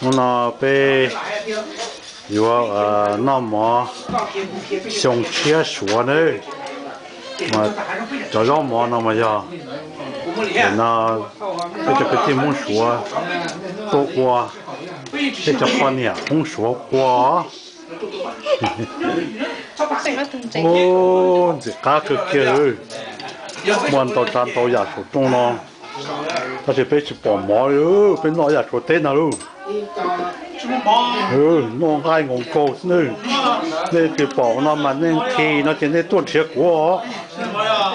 Hnub no peb yuav noj mov xyoo tshiab Suav nawb. Mas cov zaub mov no mas yog, no peb cov kwv tij Hmoob Suav tuaj ua, peb cov poj niam Hmoob Suav ua. Ntxim qab kawg kiag, muaj ntau tsav ntau yam saum rooj no, tab sis peb tsis pom mov li, peb noj yam Suav teb no lauj. Noj nqaij nkaus nkaus xwb nawb. Nej tsis pom no mas nej nqhis no ces nej tuaj nrhiav kuv os.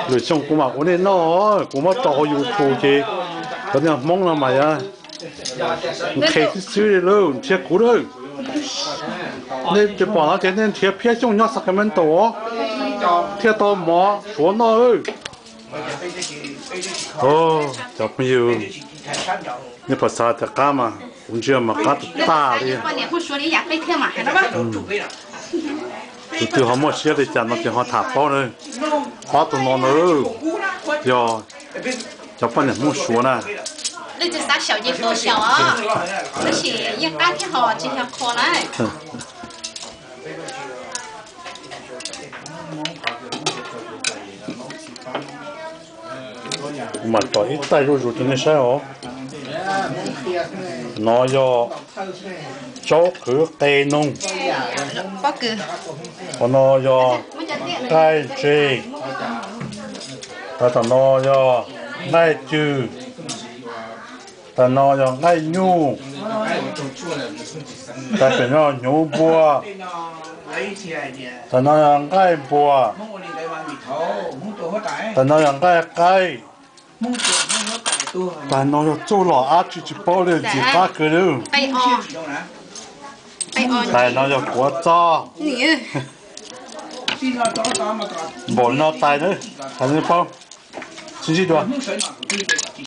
Lwm xyoo kuv mam ua nej noj, kuv muab tso hauv YouTube ces cov niag Hmoob no mas nqhis xwb xwb li lauj, nrhiav kuv lawm. Nej tsis pom no ces nej nrhiav Phiab Xyooj nyob Sacramento os, thiaj tau mov Suav noj. Cov phooj ywg, nej puas xav tias qab mas? Kuv ntsia mas qab tag tag li. Tus twg ho muaj siab li cas no ces ho tham paub na. Ob tug no na, yog cov poj niam Hmoob Suav na. Leej twg xav xyaum ces tuaj xyaum os, tab sis yeej qab thiab ho tsis yog qhua na. Kuv mam tso ib taij zuj zus rau nej saib os. No yog zaub qhwv qe noog. Qhov no yog nqaij ntse. Tam no yog nqaij cwg. Tam no yog nqaij nyuj. Tam pem no hnyuv npua. Tam no yog nqaij npua. Tam no yog nqaij qaib. Tam no yog txuj lom dab tsi tsis paub li, ntxim qab kawg li. Tam no yog kuav txob. Npaum li no tais na, hais nej paub. Sib ntsib dua.